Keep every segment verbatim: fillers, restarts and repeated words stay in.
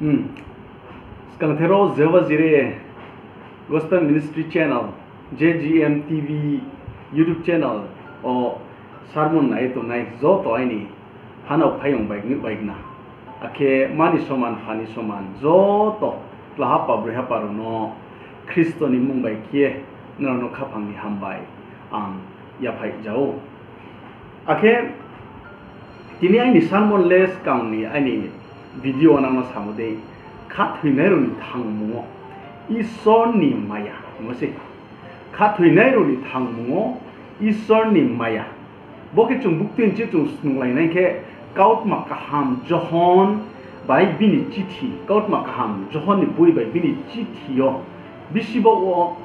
Hmm. Skangther wo Jehovah Jireh Gospel Ministry Channel, J G M T V YouTube channel wo sermon nai ye tongnai joto aini hanao phaiyong bai nuh bai gna, akhe mani soman, phani soman joto tla hapa, broi hapa rao no Khristo ni mmung bai khe nrao no khaphang ni hambai ang yaphaih ja ou. Akhe tini aini sermon le skang ni aini video wo nang no samo dei, khathoinai rao ni thangmung wo Isor ni maya hingmo se. Khathoinai rao ni thangmung wo Isor ni maya. Bo khe chung buktui nchi chung snunglai nai khe, kautma kaham Johon bai bini chithi, kautma kaham Johon ni boi bai bini chithi yo, bisi baoh wo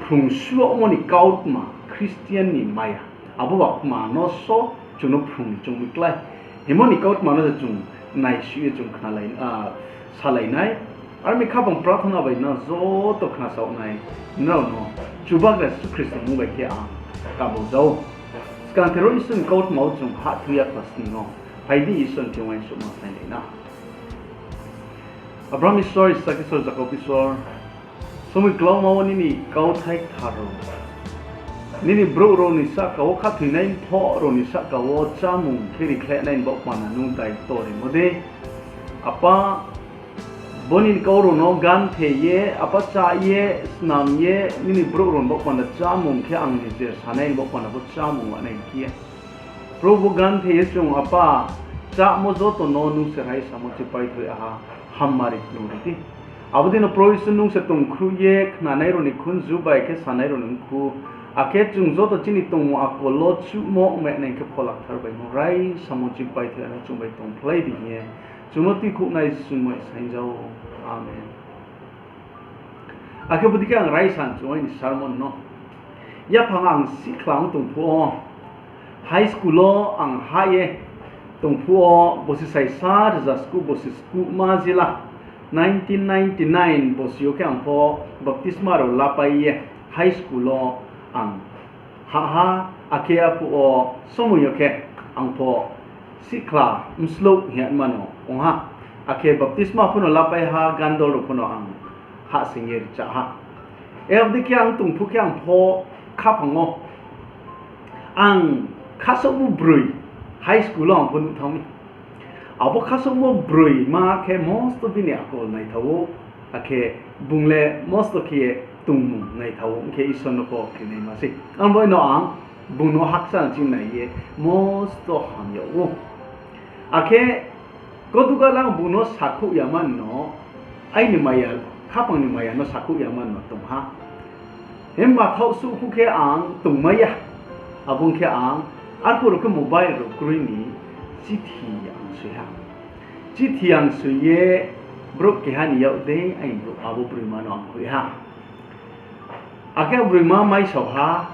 phrung suomo ni kautma, Christian ni maya. Abo ba kma no so chung no phrung ni choung mi klái. Himo ni kautma no se chung naisuh ye chung khnalai, ah, salai nai. Aro mi khaphang prathona bai no joto khnasaoh nai, nrao no Chubagra Jisu Khristo mmung bai khe ang kabo ja ou. Skangther wo Isor ni kautma wo chung hahthung ya kha sning yo, phai di Isor ni thing uaingsouhma phailai na. Abraham Isor, Isak Isor, Jakob Isor, somoi klauma wo nini kauthai kthar rao, nini brouh rao ni sahka wo khathoinai mthoh rao ni sahka wo chámung khe rikhlai nai ni baoh panda nung daito rimo dei. Apa, bo nini kau rao no ganthe ye, apa chá ye, snam ye, nini brouh rao ni baoh panda chámung khe ang nijer sanai ni baoh panda bo chámung lanai khe ye, Probu, ganthe ye chung apa chámo joto no nung se raisamo chipaithoih ha, hammari khlum ri di. Abo dei no Probu Isu, nung se tongkhruh ye khnanai rao ni khunju bai khe sanai rao ni mkhu, akhe chung joto chini tongmung akol wo chuhmo ongmai nai khe Phola Kthar bai no raisamo chipaithoih ha, nung chung bai tongphlai di hing ye chung no tuikhouhnai Jisu ni mmung bai saing ja ou. Amen. Akhe bodei khe ang raisa chung aini sermon no. Yaphang ang sihkhla ong tong phuh wo, high school wo ang hah ye tong phuh wo, bosi saisa rza skuh bosi skuhma jila, nineteen ninety nine bosi yo khe ang pho baptisma rao lapai ye high school wo ang hah ha, akhe aphuh wo somoi yo khe ang pho sihkhla mslouh hing ye ma no ong ha. Akhe baptisma pho no lapai ha, gandol rao pho no ang hahsoing ye rchah ha. Abo dei khe ang tong phuh khe ang pho khaphang wo ang khasouhmo broi high school wo ang pho nuh thanng mi. Abo khasouhmo broima khe mosto bini akol naithao ou, akhe bung le mosto khe ye tongmung naithao ou, ong khe Isor no pho krinaima sei. Ang bo no ang bung no hakchal ching nai ye mosto ham yag ou. Akhe koduga lang bung no sakhouh ya man no, aini maya, khaphang ni maya no sakhouh ya man no tong ha. Himba thaoh suh phuh khe ang tongmai ya. Abo ong khe ang, arphuh rao khe mobile rao kroi ni chithi ang soi ha. Chithi ang soi ye brouh keha ni yak dei aini brouh, abo broima no ang hoih ha. Akhe abo broima maisao ha,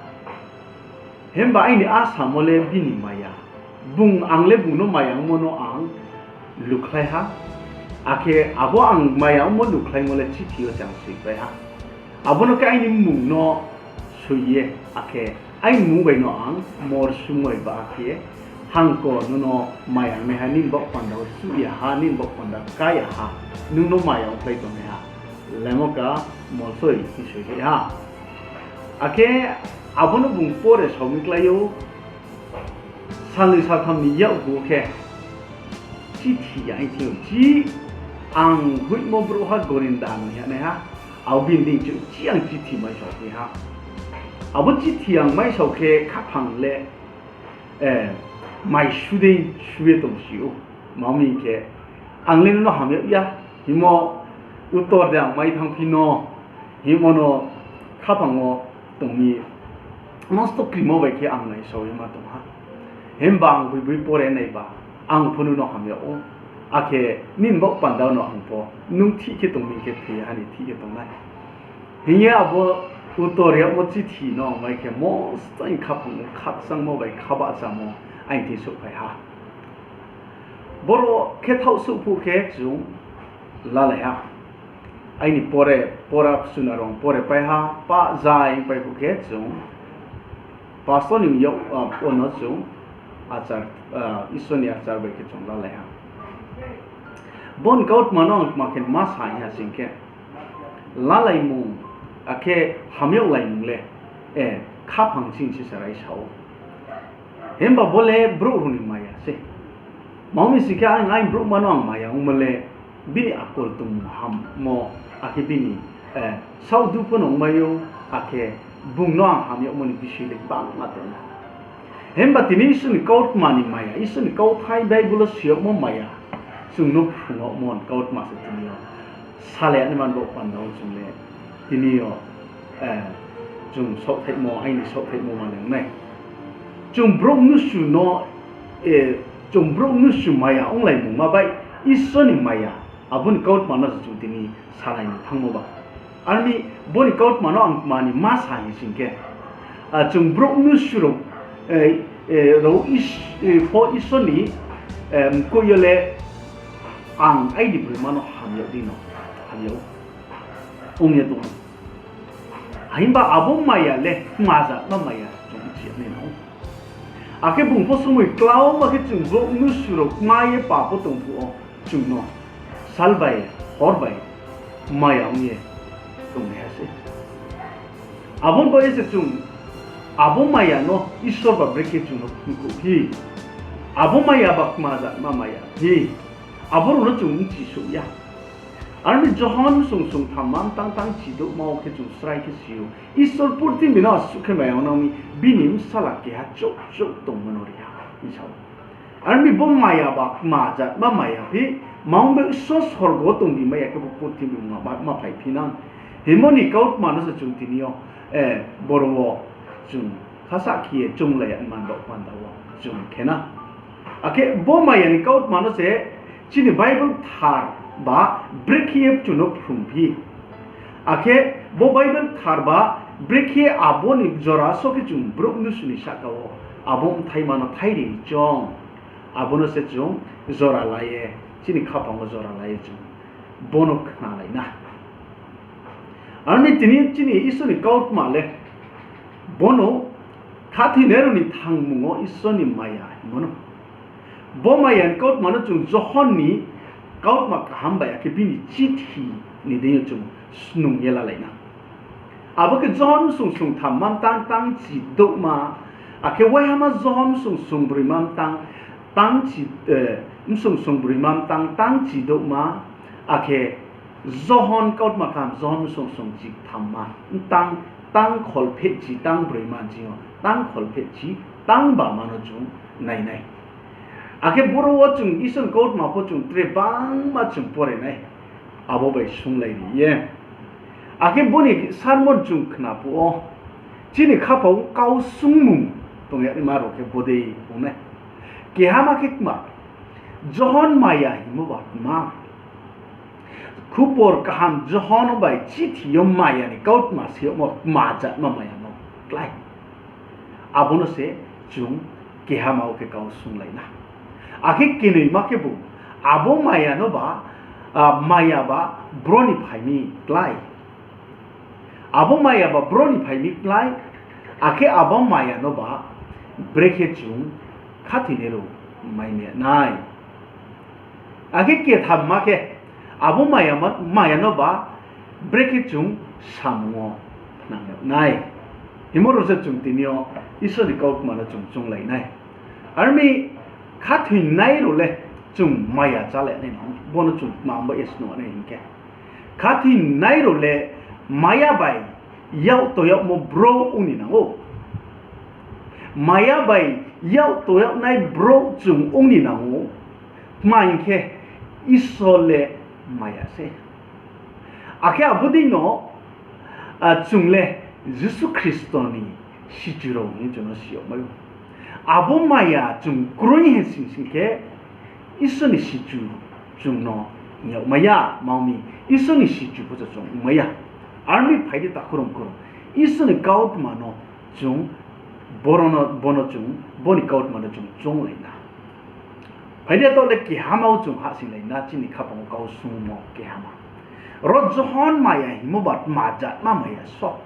himba aini asamo le bini maya. Bung, ang le bung no maya ongmo no ang lukhlai ha. Akhe abo ang maya ongmo lukhlaimo le chithi yo se ang soipai ha. Abo no khe aini mmung no soi ye, akhe aini mmung bai no ang mor sumoi ba khe, hangko nung no maya ongnaiha, nini baoh panda wo chuh ya ha, nini baoh panda ká ya ha, nung no maya ongkhlai tongnaiha, Lemoka Molsoi hing soi ri ha. Akhe abo no bung pore sao mi klái ou. Salnoi saltham ni yakgu khe chithi ya hing thing yo, chi ang hoihmo brouhha Gorinda no hing ye naiha, abo bini deing chouh chi ang chithi maisao phi ha. Abo chithi ang maisao khe khaphang le, eh, mai su dei su ye tongsi ou. Ma mi hing khe, ang le nung no ham yag ya, himo uttor de ang mai thanngphi no, himo no khaphang wo tong mi, mosto krimo bai khe ang naisao ye ma tong ha. Himba ang boi boi pore naiba, ang pho nung no ham yag ou. Akhe nini baoh panda no ang pho, nung thih khe tong mi khe thoi ha ni thih khe tong nai. Hing ye abo uttor yagmo chithi no ang mai khe mosto aini khaphang wo khakchangmo bai khabahchamo aini thing souhphai ha. Boro khe thaoh souh phuh khe chung lalai ha. Aini pore, pora suna rao pore pai ha, pah zai pai phuh khe chung pastor ni yak, ah, pho no chung achar, ah, Isor ni achar bai khe chung lalai ha. Bo ni kautma no ang tma khe ma sa hing ha sing khe, lalaimung, akhe hamyaglaimung le, eh, khaphang ching se sa raisa ou. Himba bo le brouh rao ni maya se. Tma ong mi sing khe, ang aini brouhma no ang maya ongmo le, bini akol tongmung hammo, akhe bini, eh, saohdu pho no ongmai ou, akhe bung no ang hamyagmo ni bisoi le gbangma tong ou. Himba tini Isor ni kautma ni maya, Isor ni kauthai Bible wo soi yagmo maya, chung no phrung yagmo ni kautma se tini yo salai ya ni man bo panda wo chung le, tini yo, eh, chung saohthaihmo, aini saohthaihmo ma le ong nai. Chung brouh mnusu no, eh, chung brouh mnusu maya onglaimungma bai Isor ni maya, abo ni kautma no se chung tini salai ni thanngmo ba. Ar mi bo ni kautma no ang tma ni ma sa hing sing khe, ah, chung brouh mnusu rao, eh, eh, rao is-, eh, pho Isor ni, eh, mkoih yo le ang aini broima no hamyag di no, hamyag ong ye tong ou. Himba abo maya le kmajatma maya chung bchi ya nai nang ou. Akhe bung pho somoi klauma khe chung brouh mnusu rao kma ye pap wo tong phuh wo chung no sal bai, hor bai maya ong ye tongnaiha se. Abo ni baoh ye se chung abo maya no Isor ba brekhe chung no phnuhkhouh phi. Abo maya ba kmajatma maya phi. Abo rao no chung bchi souh ya. Ar mi Johon bsong songtham ma mtang tang chidouhma wo khe chung srai khe si ou. Isor purthimbi no asuh khe maya ong nang mi, bini bsala keha chouh chouh tongmo no ri ha, hing sa ou. Ar mi bo maya ba kmajatma maya phi, mang be Isor sorgo wo tong di maya khe bo purthimbi ma, ma, ma phai phi nang. Hingmo ni kautma no se chung tini yo, eh, boro wo chung khasah khe ye chounglai ya man baoh panda wo chung khe na. Akhe bo maya ni kautma no se chini Bible kthar ba brekhe ye chung no phrung phi. Akhe bo Bible kthar ba brekhe abo ni jora so khe chung brouh mnusu ni sahka wo abo bthaima no thairi ni choung. Abo no se chung jora la ye, chini khaphang wo jora la ye chung bo no khnalai na. Ar mi tini chini Isor ni kautma le, bo no khathoinai rao ni thangmung wo Isor ni maya hingmo no. Bo maya ni kautma no chung Johon ni kautma kaham bai akhe bini chithi ni deing yo chung snung ye lalai na. Abo khe Johon bsong songtham ma mtang tang chidouhma, akhe waihama Johon bsong songbroi ma mtang tang chi, eh, bsong songbroi ma mtang tang chidouhma, akhe Johon kautma kaham Johon bsong songchitham ma mtang tang kholphehchi tang broi ma ching yo tang kholphehchi tang bama no chung nai nai. Akhe boro wo chung Isor ni kautma pho chung tre bangma chung pore nai. Abo bai sunglai ri ye. Akhe bo ni sermon chung khna phuh wo, chini khaphang wo kau sungmung tong ya naima rao khe bodei ong nai. Kehama khe kma, Johon maya hingmo ba kma. Khupor kaham Johon bai chithi yo maya ni kautma se yagmo kmajatma maya no klái. Abo no se chung kehama wo khe kau sunglai na. Akhe kenoima khebu, abo maya no ba, ah, maya ba bro ni phai mi klái. Abo maya ba bro ni phai mi klái, akhe abo maya no ba brekhe chung khathoinai rao mai mi nai. Akhe kethamma khe, abo maya ma-, maya no ba brekhe chung samung wo phnang yag nai. Hingmo rao se chung tini yo Isor ni kautma no chung chounglai nai. Ar mi khathoinai rao le chung maya chálai nai no, bo no chung tma bai ye snung nai hing khe, khathoinai rao le maya bai yak to yagmo brouh ong ni nang ou. Maya bai yak to yagnai brouh chung ong ni nang ou. Tma hing khe, Isor le maya se. Akhe abo dei no, ah, chung le Jisu Khristo ni sichu rao hing chung no si yag mai ou. Abo maya chung kroi hing sing sing khe, Isor ni sichu chung no hing yag mai ya, ma ong mi, Isor ni sichu pho chung ong mai ya. Ar mi phai di takhu rao mkhu rao, Isor ni kautma no chung, boro no, bo no chung, bo ni kautma no chung chounglai na. Phai di, taoh le kehama wo chung hahsoinglai na, chini khaphang wo kau sungmo kehama. Ro Johon maya hingmo ba tma jatma maya so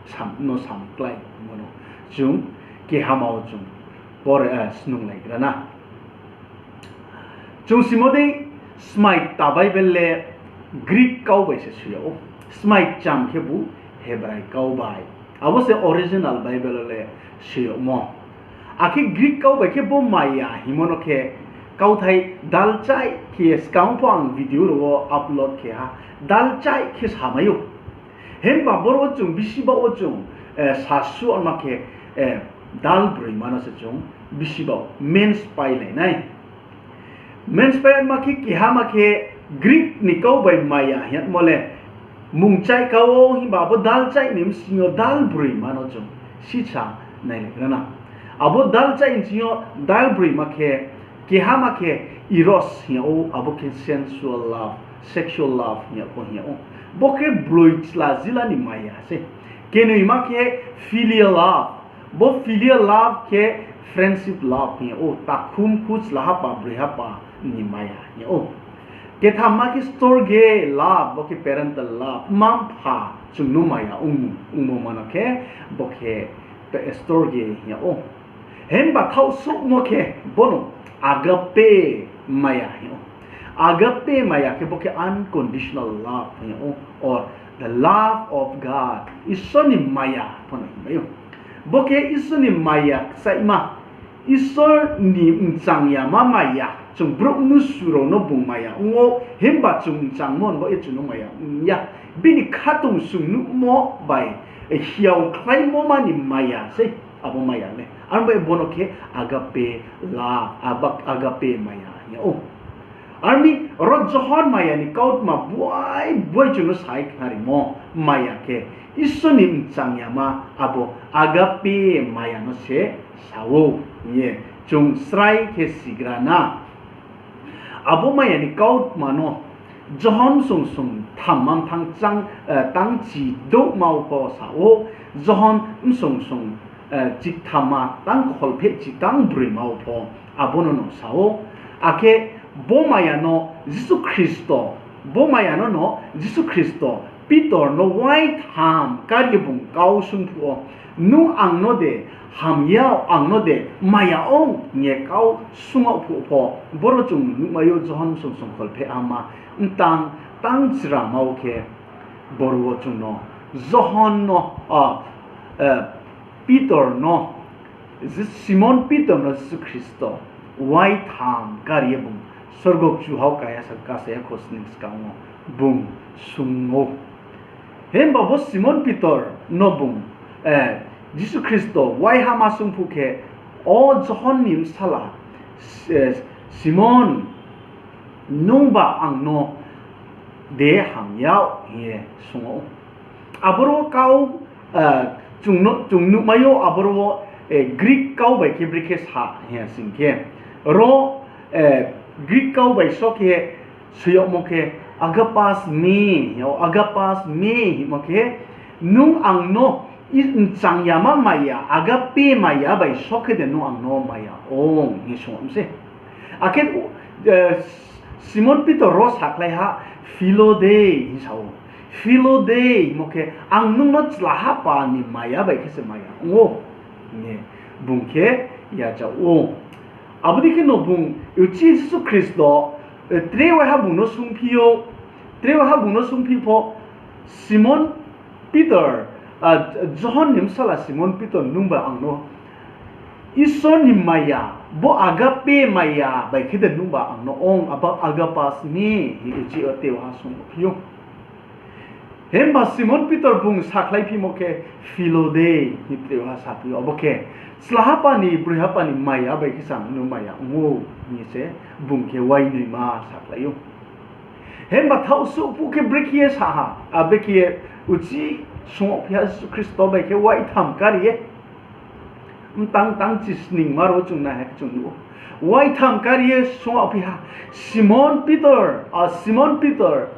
sam no sam klái hingmo no chung kehama wo chung pore, eh, snunglaigra na. Chung simo dei, Smai kta Bible le Greek kau bai se soi yag ou. Smai kcham khebu Hebrai kau bai. Abo se original Bible le soi yagmo. Akhe Greek kau bai khe bo maya hingmo no khe kauthai dalchaih khe ye skang pho ang video rao wo upload khe ha, dalchaih khe samai ou. Himba boro wo chung bisi baoh wo chung, eh, sasuh ma khe, eh, dal broima no se chung bisi baoh main spáilai nai. Main spáima khe kehama khe Greek ni kau bai maya hingmo le mungchaih kau wo, himba abo dalchaih ni bsing yo dal broima no chung sisa nailai gra na. Abo dalchaih ni bsing yo dal broima khe kehama khe eros hing yag ou, abo khe sensual love, sexual love hing yag pho hing yag ou. Bo khe broi chla jila ni maya se. Kenoima khe filial love. Bo filial love khe friendship love hing yag ou, takhumkhu chlahapa broihapa ni maya hing yag ou. Kethamma khe storge love, bo khe parental love, mma-mpha chung no maya ong, ongmo ma no khe, bo khe pe-, storge hing yag ou. Himba thaohsouhmo khe bono agape maya hing yag ou. Agape maya khe bo khe unconditional love hing yag ou, or the love of God, Isor ni maya pho no hingmai ou. Bo khe Isor ni maya kchaihma, Isor ni mchang yama maya, chung brouh mnusu rao no bung maya ong ou, himba chung mchangmo ni baoh ye chung no maya ong ya. Bini khatungsung nuhmo bai, hiao khlaimo ma ni maya sei, abo maya le. Aro bai bono khe agape love, aba-, agape maya hing yag ou. Aro mi ro Johon maya ni kautma buai buai chung no sai khnarimo maya khe Isor ni mchang yama abo agape maya no se sa ou hing ye chung srai khe sigra na. Abo maya ni kautma no Johon bsong song thamma mthang chang, eh, tang chi douhma wo pho sa ou, Johon bsong song, eh, chi thamma tang kholpheh chi tang broima wo pho abo no no sa ou. Akhe bo maya no Jisu Khristo, bo maya no no Jisu Khristo Pitor no waitham kar ye bung kau swunng phuh wo, nung ang no de hamya, ang no de maya ong hing ye kau swunng yag phuh pho, boro chung nuhmai ou Johon bsong song kholpheh hama, mtang tang chirama wo khe, boro wo chung no Johon no, ah, eh, Pitor no, Simon Pitor no Jisu Khristo waitham kar ye bung sorgo kchuha wo kaya sa, kasa ya khosning skang wo bung swunng ou. Himba bo Simon Pitor no bung, eh, Jisu Khristo waihama swunng phuh khe, O Johon ni bsala, eh, Simon, nungba ang no de hamya hing ye swunng ou. Aboro kau, eh, chung no, chung nuhmai ou aboro, eh, Greek kau bai khe brekhe sa hing ya sing khe, ro, eh, Greek kau bai so khe soi yagmo khe agapas me, o agapas me hingmo khe, nung ang no i-, mchang yama maya, agape maya bai so khe de nung ang no maya ong hing ye swunng yag mi se. Akhe, eh, Simon Pitor ro sakhlai ha, philo dei hing sa ou. Philo dei hingmo khe, ang nung no chlahapa ni maya bai khe se maya ong ou, hing ye bung khe yachaoh ou. Abo dei khe no bung uchih Jisu Khristo, eh, tre waiha bung no swunngphi ou, tre waiha bung no swunngphi pho, Simon Pitor, ah, Johon ni bsala Simon Pitor, nungba ang no Isor ni maya, bo agape maya bai khe de nungba ang no ong, abo agapas me hing uchih wo tre waiha swunngphi ou. Himba Simon Pitor bung sakhlaiphimo khe, philo dei hing tre waiha saphi ou. Abo khe, chlahapa ni, broihapa ni maya bai khe se ang no maya ong ou, hing ye se bung khe wainoima sakhlai ou. Himba thaohsouh phuh khe brekhe ye sa ha, a brekhe ye uchih swunng yagphi ha Jisu Khristo bai khe waitham kar ye. Mtang tang chi sningma ro chung nai ha khe chung nuh ou. Waitham kar ye swunng yagphi ha, Simon Pitor, a, Simon Pitor,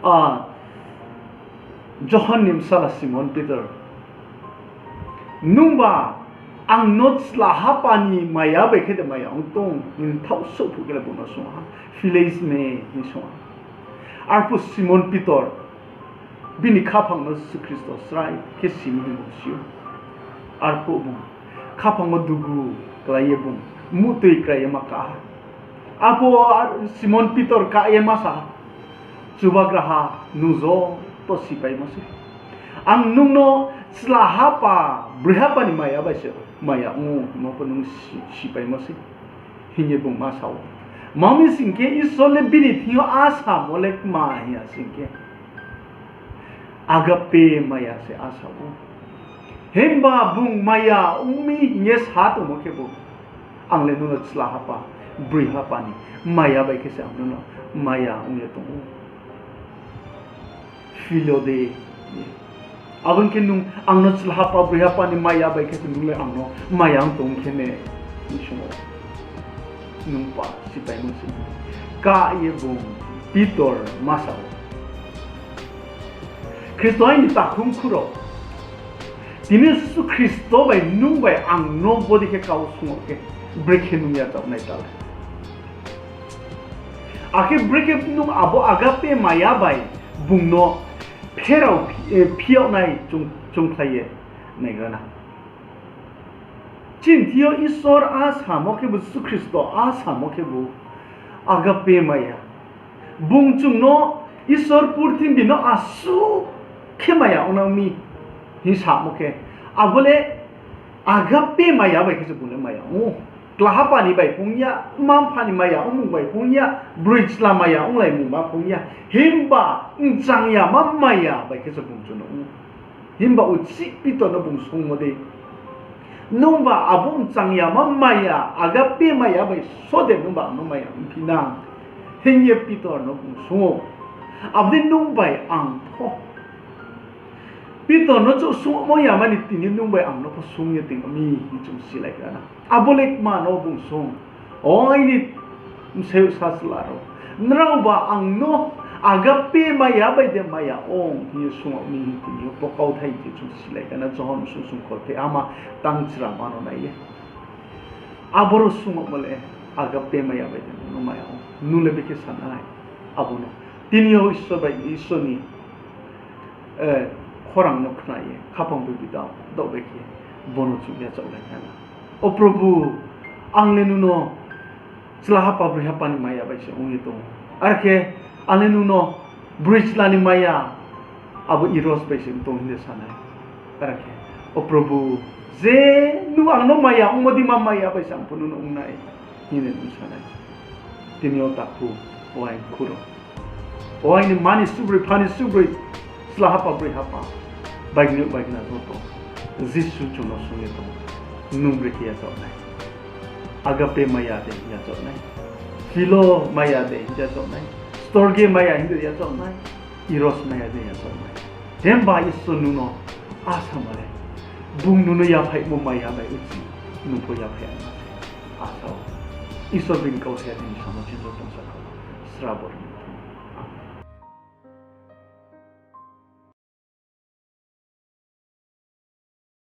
a, Johon ni bsala Simon Pitor, nungba ang no chlahapa ni maya bai khe de maya ong tong, hing thaohsouh phuh khe le bung no swunng ha, phileis me hing swunng ha. Arphuh Simon Pitor, bini khaphang no Jisu Khristo srai khe simi hing bung si ou. Arphuh bung khaphang wo dugu klái ye bung muhtoi krai ye ma ka ha. Apho Simon Pitor ka ye ma sa ha, Chubagraha, nung joto sipaimo se. Ang nung no chlahapa, broihapa ni maya bai se maya ong ou, mo pho nung si-, sipaimo se, hing ye bung ma sa ou. Tma mi sing khe, Isor le bini thing yo asamo le kma hing ya sing khe, agape maya se asa ou. Himba bung maya ong mi hing ye sa tongmo khebu, ang le nung no chlahapa, broihapa ni maya bai khe se ang nung no maya ong ye tong ou. Philo de. Abo ni khe nung ang no chlahapa, broihapa ni maya bai khe se nung le ang no maya ong tong khe ne, hing sung ou. Nung pa sipaimo se. Ka ye bung Pitor ma sa ou. Khristo aini takhu mkhu rao, tini Jisu Khristo bai nung bai ang no bodei khe kau sung ou khe, brekhe nung yachaoh nai ta le? Akhe brekhe nung abo agape maya bai bung no pherao phi-, eh, phi yag nai chung, chungkhlai ye naigra na. Chini thing yo Isor asamo khebu, Jisu Khristo asamo khebu agape maya. Bung chung no Isor purthimbi no asuh khe maya ong nang mi hing samo khe, abo le agape maya bai khe se bung le maya ong ou. Chlahapa ni bai phung ya, mma-mpha ni maya ongmung bai phung ya, broi chla maya onglaimung ba phung ya. Himba mchang yama maya bai khe se bung chung no ong ou. Himba uchih Pitor no bung sungmo dei, nungba abo mchang yama maya, agape maya bai sode nungba ang no maya ongphi nang, hing ye Pitor no bung sung ou. Abo dei nung bai ang pho Pitor no chouh sungmo yama ni tini nung bai ang no pho sung ye tong mi hing chung silai gra na. Abo le kma no bung sung, O aini bsayouh sachla rao, nraoba ang no agape maya bai de maya ong hing ye sung yag mi hing tini yo bo kauthai je chung silai gra na, Johon sung sung kholpheh ama tang chra ma no nai ye. Aboro sung yagmo le agape maya bai de nung no maya ong. Nung le bekhe sa nai abo no. Tini yo Isor bai, Isor ni eh, khorang no khna ye, khaphang bibida daoh bai khe, bo no chung yachaohlai kha na. O Probhu, ang le nung no chlahapa broihapa ni maya bai se ong ye tong ou. Are khe, ang le nung no broi chla ni maya, abo eros bai se ong tong hing ye sa nai. Are khe, O Probhu, je nung ang no maya ongmo dei ma maya bai se ang pho nung no ong nai, hing ye nung sa nai. Tini yo takhu, o aini mkhu rao, o aini mma ni suhbroi, mpha ni suhbroi, chlahapa broihapa, baignuh baigna joto, Jisu chung no sung ye tong ou, nung brekhe yachaoh nai? Agape maya de hing yachaoh nai? Philo maya de hing yachaoh nai? Storge maya hing de yachaoh nai? Eros maya de yachaoh nai? Himba Isor nung no asamo le, bung nung no yaphaihmo maya bai uchih nung pho yaphai ya na se asa ou. Isor bini kauthai ya tini samo chini joto no sa kha, srabo ri.